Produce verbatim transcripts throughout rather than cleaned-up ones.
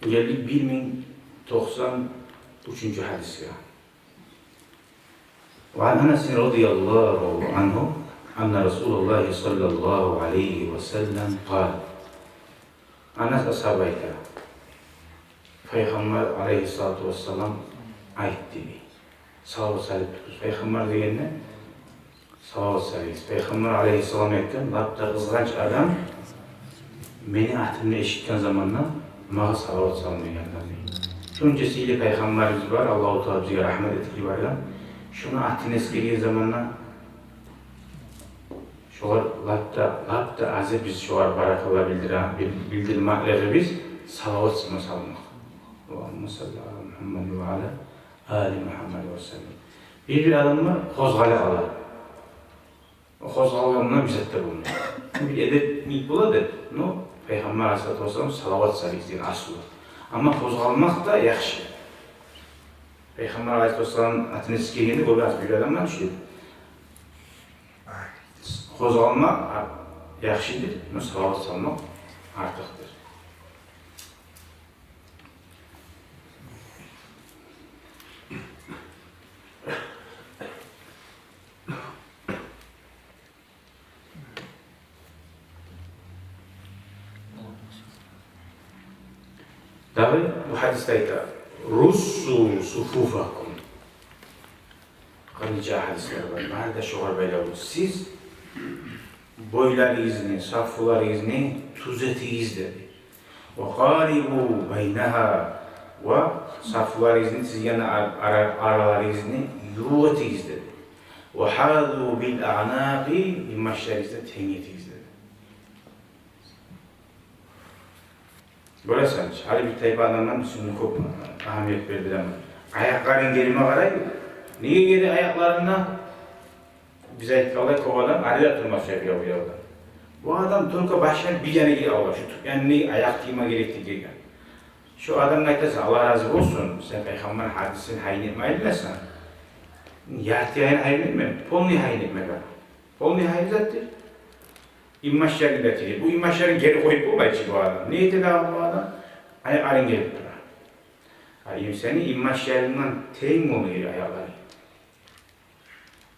Гелдик бир минг токъсан уьчюнчю гьадисге. وعن أنس رضي الله عنه أن رسول الله صلى الله عليه وسلم قال. Анас асгьаба айта, Пайхаммар алайгьиссалату вассалам айтды дей. Салават салып турсуз. Пайхаммар дегенде салават салыгъыз. Пайхаммар алайгьиссалам айтгъан: «Лап да къызгъанч адам мени атымны эшитген заманда магъа салават салмайгъан адам», — дей. Шунча сыйлы пайхаммарыбыз бар, Аллагьу Таала бизге рагьмат этип йиберген. Шуну атын эсгерген заманда шогъар лап да, лап да азы биз шогъар баракалла билдире-, бил-, билдирмеклигибиз салават сама салмакъ. اللهم صل على محمد وعلى آل محمد وسلم. Бир-бир адамлар къозгъала къала. О къозгъалгъанда бир зат да болмай. Бир эдеп йимик бола да, но Пайхаммар алайгьиссалату вассалам салават салыгъыз деген аслу. Амма къозгъалмакъ да яхшы. Пайхаммар алайгьиссалату вассалам атын эсгергенде, гёресиз, бир адам бар чы, къозгъалмакъ а-, яхшыдыр, но салават салмакъ артыкъдыр. Дагъы бу гьадисде айта: «رصوا صفوفكم». Къанча гьадислер бар, бары да шогъар байлавлу. Сиз бойларыгъызны, сафларыгъызны тюз этигиз деди. «وقاربوا بينها», ва сафларыгъызны, тизген ар-, ара-, араларыгъызны ювукъ этигиз деди. «وحاذوا بالأعناق», инбашларыгъызны тенг этигиз деди. Гёресен чи, гьали бир тайпа адамлар бизин кёп агьамият берип билемен. Аякъларын герме къарай. Неге гери аякъларын да? Биз айтгъанлай, кёп адам ари де турмас, шо бирев, бирев адам. Бу адам только башына бир янгы гирип алгъан, шо тюп янына аякъ тийме герек деп гелген. Шо адамгъа айтасан: «Аллагь рази болсун, сен Пайхаммарны гьадисин гьайын этме айланасан, ярты гьайын, гьайын этме, полный гьайын этме герек». Полный гьайын затдыр. Инбашларын да тийдире. Бу инбашларын гери къоюп болмай чы бу адам. Не эте дагъы бу адам? Аякъларын герме тура. А, сени инбашларынгдан тенг болма герек аякъларынг.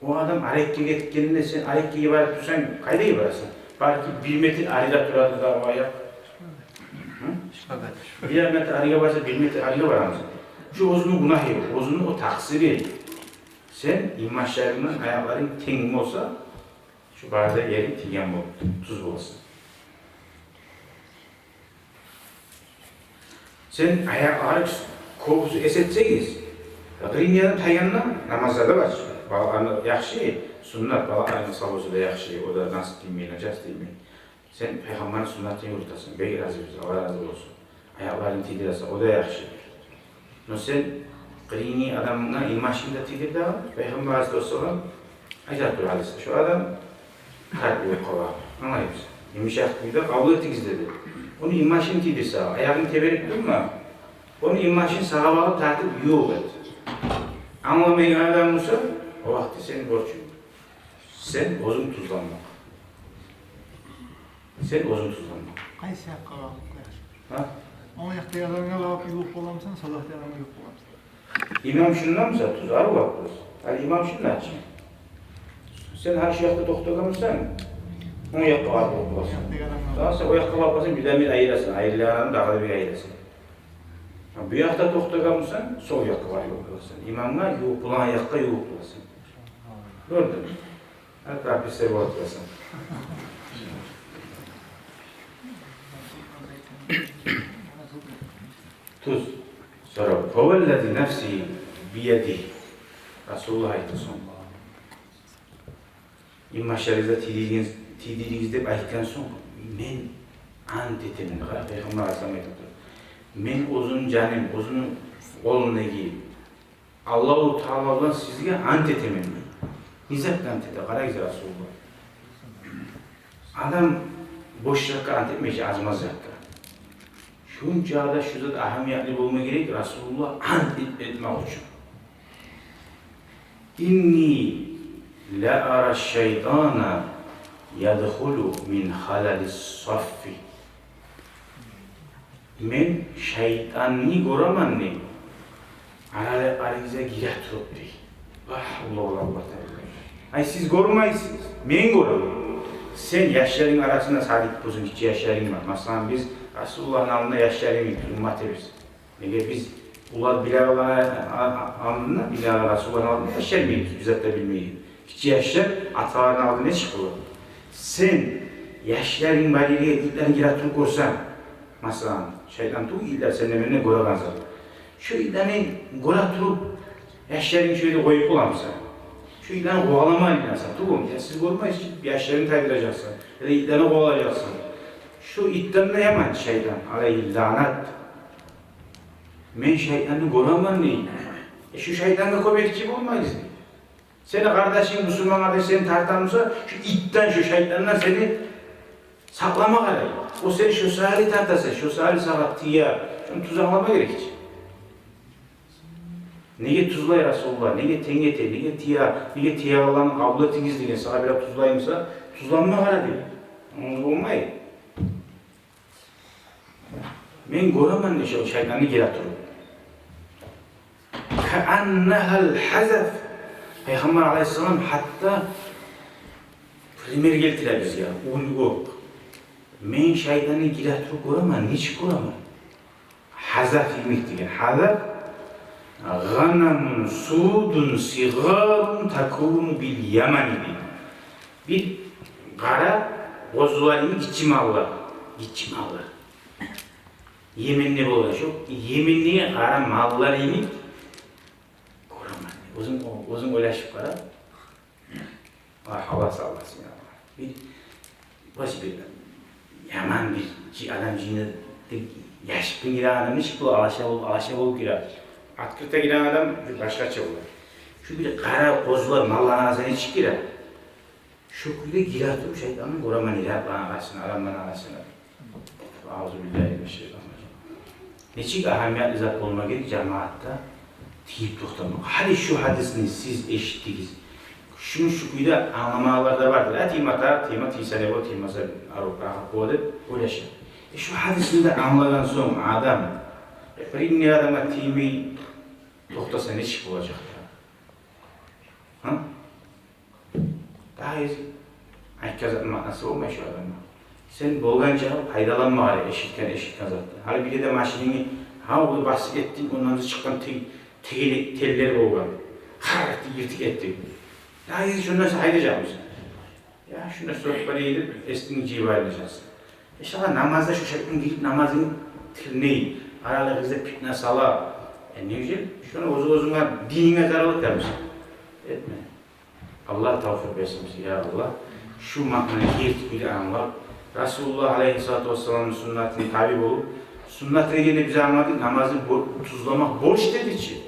О адам арекге гетгенде, сен арекге барып турсанг, къайда барасан? Балики, бир метр арыда турады да о аякъ. Гьы? Бир метр арыгъа барса, бир метр арыгъа барамысан? Шо оьзюню гюнагьы ёкъ, оьзюню о такъсыры. Сен инбашларынгдан аякъларынг тенг болса, шо бары да еринг тийген болуп, тюз боласан. Сен аякъларынг кёбюсю эс этсегиз, къырыйындан тайгъанда намазларда бар чы. Балагьланы яхшы, суннат, балагьланы салса да яхшы, о да нас тиймей, нажас тиймей. Сен Пайхаммарны суннатын юрютесен, бек разибиз, Аллагь рази болсун. Аякъларын тийдиресен, о да яхшы. Но сен къырыйынгны адамынга инбашын да тийдир дагъы. Пайхаммар алайгьиссалату вассалам айтып тура гьадисде: «Шо адам тарт ювукъ къала». Англаймысыз? Йымышакъ кюйде къабул этигиз деди. Ону инбашын тийдирсе, аягъын теберип турма. Ону инбашын сагъа багъып тартып ювукъ эт. Англамайгъан адам буса, о вакъти сени борчунг, сен оьзюнг тюзленмек. Сен оьзюнг тюзленмек. Къайсы якъгъа багъып къоясыз? Гьа? Онг якъдагъы адамгъа багъып ювукъ боламысан, сол якъдагъы адамгъа ювукъ боламысан? Имам шунда буса, тюз, ари багъып къоясыз. Гьали имам шунда чы. Сен гьали шу якъда токътагъан бусанг, онг якъгъа багъып къоясыз. Онг якъдагъы адамгъа. Дагъы сен о якъгъа багъып къоясанг, бирден-бир айырасан, айрылагъан адамны дагъы да бир айырасан. Гьа, бу якъда токътагъан бусанг, сол якъгъа багъып къоясан. Имамгъа ювукъ болагъан якъгъа ювукъ боласан. Гёрдюнгмю? Гьатта писер болуп къаласан. Тюз. Сорав. «فوالذي نفسي بيده». Расулуллагь айтды сонг, инбашларыгъызгъа тийдиригиз, тийдиригиз деп айтгъан сонг, мен ант этемен. Къара, Пайхаммар алайгьиссалам айтып тура. Мен оьзюню жаным, оьзюню къолундагъы Аллагьу Таала булан сизге ант этемен дей. Не затгъа ант эте? Къарагъыз, Расулуллагь. Адам бош затгъа ант этмей чи, аз-маз затгъа. Шунча да шу зат агьамиятлы болма герек, Расулуллагь ант эт-, этмек учун. «إني لأرى الشيطان يدخل من خلل الصف». Мен шайтанны гёремен, дей, аралыкъларыгъызгъа гире туруп, дей. Ва гьавла ва ла къуввата илла биллагь. Ай, сиз гёрмейсиз, мен гёремен. Сен яшларынг арасында, садик болсун, гиччи яшларынг бар. Масала, биз Расулуллагьны алдында яшларынг, биз уммат эбиз. Неге биз, олар биле, олар а-, а-, алдында, биле, Расулуллагьны алдында яшларынг, биз зат да билмейбиз. Гиччи яшлар аталарыны алдында нечик бола? Сен яшларынг бар ерге итлени гире туруп гёрсенг, масала, шайтан тюгюл, итлер сен де, мен де гёреген зат. Шо итлени гёре туруп, яшларынгны шо ерде къоюп боламысан? Шо итлени къувалама айланасан, тюгюлмю? Я сиз гёрмейсиз, яшларынгны тайдыражакъсан, я да итлени къувалажакъсан. Шо итлерден де яман шайтан, алайгьи лаънат. Мен шайтанны гёремен, дей. Э, шо шайтангъа кёмекчи болмайсыз, дей. Сени къардашынг, бусурман къардашынг сени тартамыса, шо итден, шо шайтандан сени сакълама къарай. О сени шо саялы тартаса, шо саялы сагъа тие. Шону тузакълама герек чи. Неге тузлай Расулуллагь? Неге тенг эте? Неге тие? Неге тиегенлени къабул этигиз деген? Сагъа бирев тузлаймыса, тузланма къара, дей. Ону болмай. Мен гёремен, дей, шо шайтанны гире туруп. Кааннагьал хазаф. Пайхаммар алайгьиссалам гьатта пример гелтире бизге, уьлгю. Мен шайтанны гире туруп гёремен, нечик гёремен? Хазаф йимик деген. Хазаф, гъанамун судун сигъарун такуну бил Ямани деген. Бир къара къозулар йимик гиччи маллар, гиччи маллар. Йеменде болгъан шо, Йемендеги къара маллар йимик гёремен. Оьзюнг, оьзюнг ойлашып къара. Ва Аллагь сакъласын, я Аллагь. Бир, баш бир яман бир чи-, адам жыйны, бир яшыкъгъа гиреген адам нечик бола, алаша болуп, алаша болуп гире. Открыто гиреген адам бир башгъача бола. Шу бир къара къозулар малланы арасына нечик гире. Шу кюйде гире туруп шайтанны гёремен, ятланы арасына, адамланы арасына. Аузу биллагьи минаш-шайтанир-ражим. Нечик агьамиятлы зат болма герек жамаатда тийип токътамакъ. Гьали шу гьадисни сиз эшитдигиз. Шуну шу кюйде англамагъанлар да бардыр. А, тийме тарыкъ, тийме, тийсе не бола, тиймесе арив, рагьат бола деп ойлаша. Э, шу гьадисни де англагъан сонг адам, э, бир инни адамгъа тиймей токътаса, нечик болажакъ да? Гьа? Дагъы эзи айтгъан затны маънасы болмай шу адамгъа. Сен болгъанча пайдаланма гьали эшитген, эшитген затдан. Гьали бир де машинингни гьа, ону басып гетдинг, ондан да чыкъгъан те-, тегелек теллер болгъан. Гьар ерин йыртып гетдинг. Дагъы эзи шондан сонг гьайдажакъмысан? Я, шунда сорап къарайым деп, эсингни жыйып айланажакъсан. Иншаллагь, намазда шу шайтан гирип, намазынгны тилмей, аралыгъыгъызда питна сала. Э, неужели шону оьзю оьзюнге, дининге зарал этемисен? Этме. Аллагь тавфикъ берсин бизге, я Аллагь. Шу маънаны герти кюйде англап, Расулуллагь алайгьиссалату вассаламны суннатына таби болуп, суннат дегенде биз англадыкъ, намазны бо-, тюзлемек борч деди чи.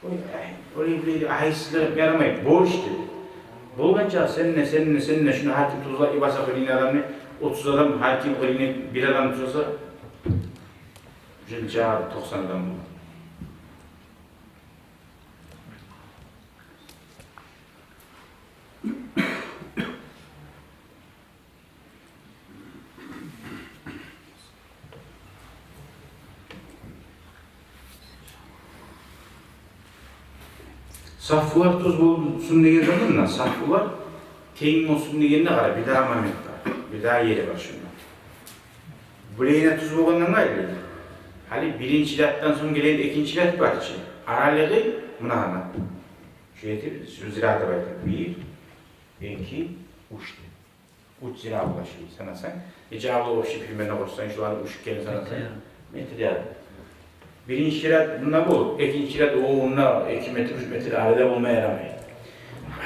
Ой, ай, олай-булай деп айтсызлар, ярамай, борч деди. Болгъанча сен де, сен де, сен де, шуну гьар ким тюзлеп йиберсе, къырыйындагъы адамны, отуз адам, гьар ким къырыйындагъы бир адам тюзлесе, уже нече, токъсан адам болду. Сафулар тюз болсун деген заманда, сафулар тенг болсун дегенде, къара, бир дагъы момент бар, бир дагъы ери бар шунда. Булайына тюз болгъандан къайры, гьали биринчи ратдан сонг гелген экинчи рат бар чы, аралыгъы муна гьана. Шу этип, шу зират деп айта. Бир, эки, уьч деп. Уьч зират бола шулай санасанг. Нече бола общий примерно къошсанг, шуланы уьч керен санасанг, метр ярым. Метр ярым. Биринчи рат мунда болуп, экинчи рат о мунда эки метр, уьч метр арада болма ярамай.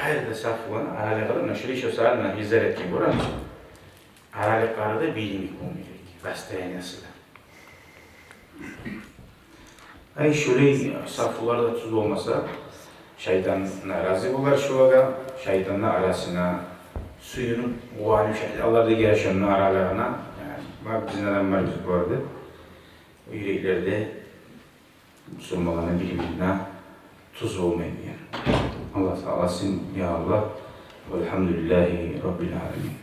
Къайры да сафуланы аралыгъы да, муна шулай, шо сагьат муна гьизар этген, гёремисен? Аралыкълары да бир йимик болма герек, расстояниясы да. Ай, шулай сафулар да тюз болмаса, шайтан нарази болар шулагъа, шайтанны арасына сююнюп, къуванып, шайтанлар да гире шону аралыгъына. Яни, бакъ, бизин адам бар, биз бар деп, о юреклерде бусурманланы бир-бирине тюз болмай деген. Аллагь сакъласын, я Аллагь. Валгьамдулиллагьи раббил аламин.